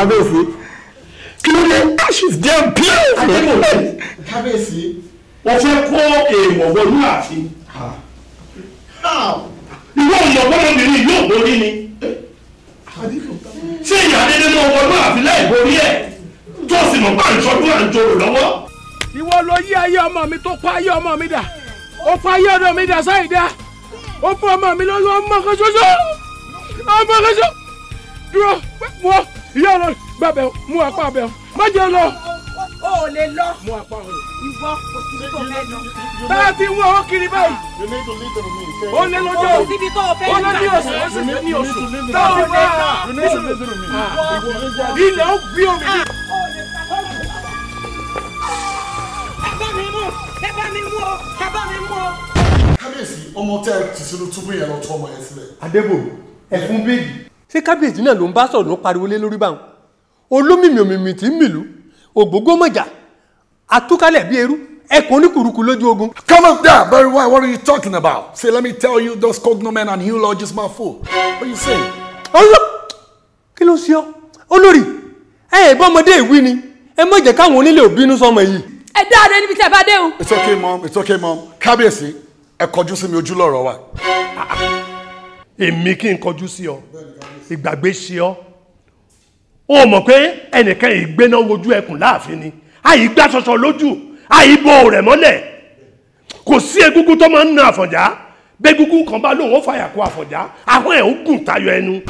Kábíyèsí. Kí ló dé? She's damn beautiful. Kábíyèsí. Wọ́n fẹ́ kó èèwọ̀ wọnú ààfin. Ìwọ ọmọbìnrin yóò borí ni. Ṣé ìyá dédé náà wọnú ààfin láì borí ẹ̀? Tó sì mọ̀ bá ń sọdún à ń jorò lọ́wọ́. Ìwọ ló yí ayé ọmọ mi tó pa ayé ọmọ mi dà. Ó pa ayé ọ̀dọ̀ mi dà sáì dá. Ó fún ọmọ mi lóyún ọmọ kan ṣoṣo. Ọmọ kan ṣoṣo. Dúró wọ ìyá ọlọ́run gbàbẹ̀ mú apá abẹ́ má jẹ́ lọ. O ò lè lọ. Mú apá ọ̀rọ̀. Ìwọ kò síbi tó fẹ́ lọ. Tá a ti wọ́n ó kiri báyìí. Ó lé lọ́jọ́ o. Kò síbi tó fẹ́ lọ. Ó lé ní oṣù ó sì lé ní oṣù. Tá a ti wá ilẹ̀ ó gbé omi ní. Ẹ bá mi mú ẹ bá mi mú o ẹ bá mi mú o. Kábíyèsí ọmọ tẹ́ ẹ ti sínú túbú yẹn lọ tọ́ ọmọ yẹn sílẹ̀. Adébò ẹ̀fún bèbí. Ṣé kábíyèsí náà ló ń bá sọ̀rọ̀ ló pariwo lé lórí báwọn? Olómìmì òmìmì tí ń mìlú, ògbógbó mọ̀jà, àtúkálẹ̀ bí eru, ẹkùn oníkùrukù lójú ogun. Come up there, Barry White, what are you talking about? Say, let me tell you, those cognomen and eulogies, my fool. What are you saying? Ọlọ́ kí ló ṣe ọ́? Olórí, ẹ ẹ̀ bọ́mọdé ìwí ni, ẹ má jẹ́ káwọn onílé òbínú sọmọ yìí. Ẹ dáadé níbi tí ẹ bá dé o. It's okay, mom. It's okay, mom. Kábíyèsí, ẹ kọjú sí mi ojú lọ́rọ̀ wa. Èmi kí n kọjú sí ọ, ìgbàgbé ṣe ọ. Ó mọ̀ pé ẹnìkan ìgbéná wojú ẹkùn láàfin ni, àyígbá ṣọṣọ lójú, àyíbò rẹ̀ mọ́lẹ̀. Kò sí egúngún tó máa ń na Àfọ̀njá. Bẹ́gúngún kan bá lóun ó fàyà kó Àfọ̀njá, ahọ́n ẹ̀ ó gùn tayọ ẹnu.